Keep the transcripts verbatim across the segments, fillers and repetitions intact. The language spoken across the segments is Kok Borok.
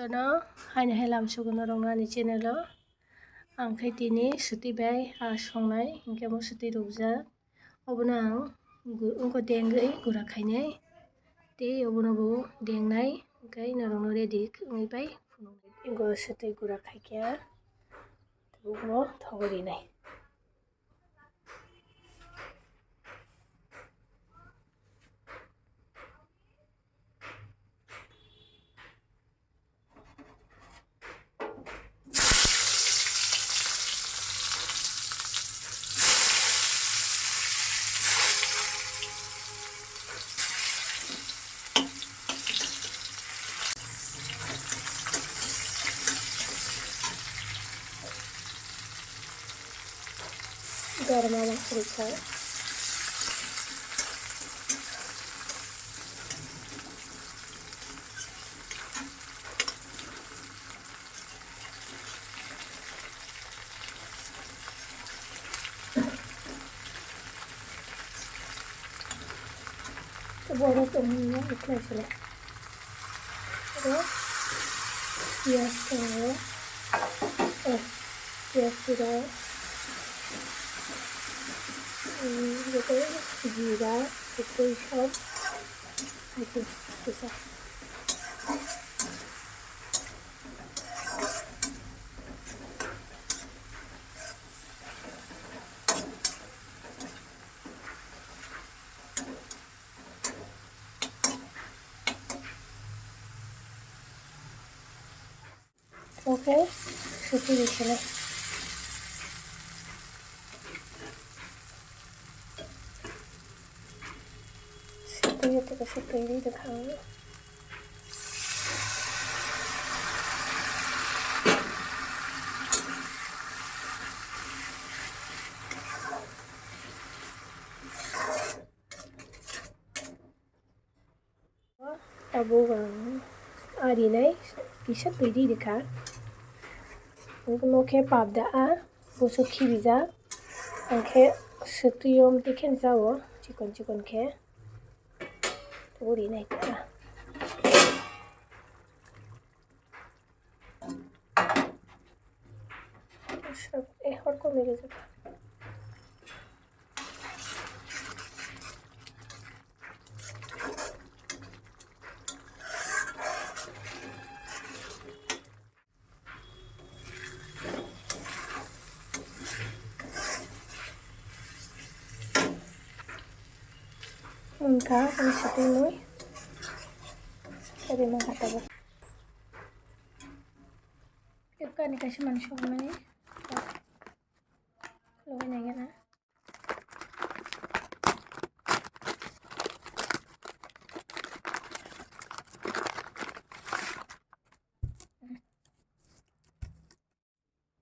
Jotono haino hai lamsogo norokno ani channel o. Ang khe tini swtwi bai aa songnai, hinkhe omo swtwi rwkjak. Obono ang gu-, wngkha dengwi gura khainai. Tei obono bo dengnai, hinkhe norokno ready wngwi bai phunuknai. Wngkha swtwi gura khaikhe tabukbo thogo rinai. Garam masala. Borok tongmani no ukhlai sila. Oro piyaj tongo. Eh, piyaj tongo. Hmm, jora, jira, sotwi sok. Hai khe kisa. Okay, sotwi ri sele. Sotwi ri tongkha, sotwi ri tongkha. Tabuk ang arinai kisa twi ri rikha. Omo khe pap da a, busu khibijak. Ang khe swtwi o twi khe jao chikon chikon khe. Tabuk rinai kha. Sab-, eh, hor ko mere jaka. Wngkha, ang sitwi mui. Sitwi mui hatabo. Epkani kaisa manwi sokmani. Khulogwi naigana.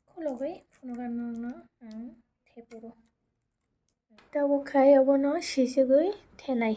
Khulogwi phunukgwi norokno ang thepuro. Tabuk khai obono sisugwi thenai.